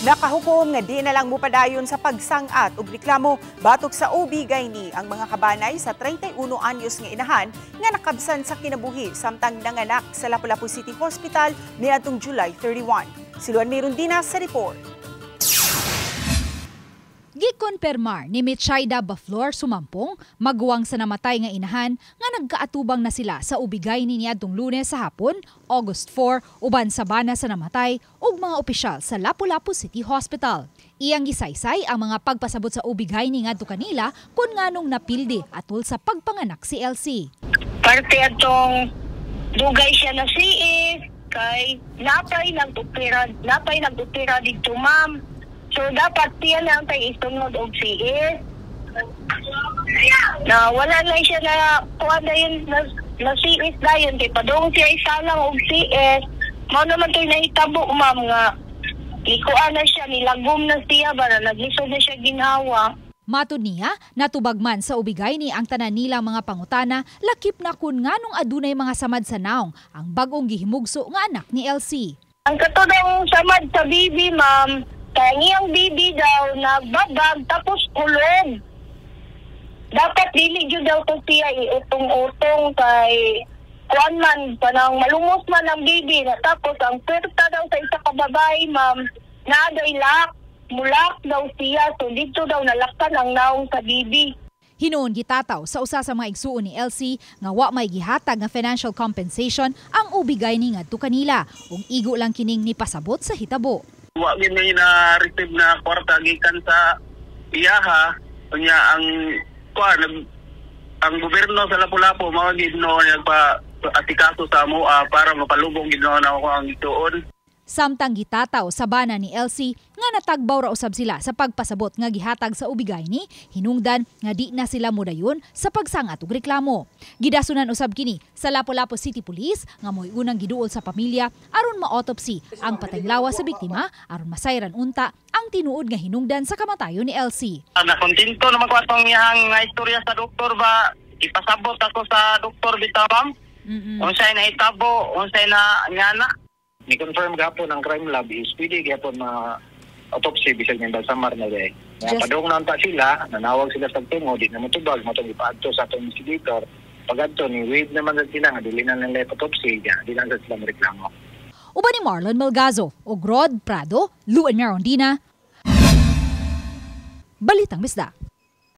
Nakahukom nga di na lang mupadayon sa pagsangat og reklamo batok sa OB-GYN ang mga kabanay sa 31 anyos nga inahan nga nakabsan sa kinabuhi samtang nanganak sa Lapu-Lapu City Hospital niadtong July 31. Si Luan Mirundina sa report. Gikonpermar ni Mitchaida Baflor Sumampong, maguwang sa namatay nga inahan, nga nagkaatubang na sila sa OB-GYN niadtong Lunes sa hapon, August 4, uban sa bana sa namatay ug mga opisyal sa Lapu-Lapu City Hospital. Iyang gisaysay ang mga pagpasabot sa OB-GYN ngadto kanila kung nganong napildi atol sa pagpanganak si LC. Parte atong dugay siya na CS kay napay nag-opera didto, ma'am. So dapat siya na ang tay isunod og CS. Na wala lang siya na kuha dayon na CS dayon kay padung siya isalang og CS. Mao naman to'y nahitabo, ma'am, nga ikuha na siya, nilagom na siya ba, na naglisod na siya ginhawa. Matud niya, natubagman sa OB-GYN ang tanan nilang mga pangutana, lakip na kun nganong adunay mga samad sa naong ang bag-ong gihimugso nga anak ni LC. Ang katong samad sa bibi, ma'am, kaya iyang bibi daw nagbabag tapos kulog. Dapat dili jud daw to siya iutong-utong kay kuan man, panang malumos man ang bibi na, tapos ang pwerta daw sa isa ka babae, ma'am, naa day lock, mulak daw siya, so dito daw nalaktan ang naong sa bibi. Hinuon gitataw sa usa sa mga igsuon ni LC nga wa may gihatag nga financial compensation ang OB-GYN ngadto kanila ug igo lang kining nipasabot sa hitabo. Wa gid mi na receive na kwarta gikan sa iyaha. Unya ang kuan ang gobyerno sa Lapu-Lapu mao gid no nagpa asikaso sa amoa para mapalubong gid no na ako ang igsuon. Samtang gitataw sa bana ni LC nga natagbaw ra usab sila sa pagpasabot nga gihatag sa OB-GYN, hinungdan nga di na sila modayon sa pagsangat og reklamo. Gidasunan usab kini sa Lapu-Lapu City Police nga mo'y unang giduol sa pamilya aron ma-autopsy ang patayng lawas sa biktima aron masayran unta ang tinuod nga hinungdan sa kamatayon ni LC. Nakontento naman ko atong iyang nga istorya sa doktor ba, ipasabot ako sa doktor bitaw, ma'am. Unsay nahitabo, unsay na ngana. Ni-confirm gapon ang crime lab is pwede gyapon ma autopsy bisag ning balsamar na day. Nga padung na unta sila, nanawag sila sa tungo, di na motubag, motong ipaadto sa atong investigator. Pagadto ni waive naman sa sila nga dili na nila autopsy, di lang sa sila moreklamo. Uban ni Marlon Melgazo ug Rod Prado, Luan Merondina. Balitang Bisdak.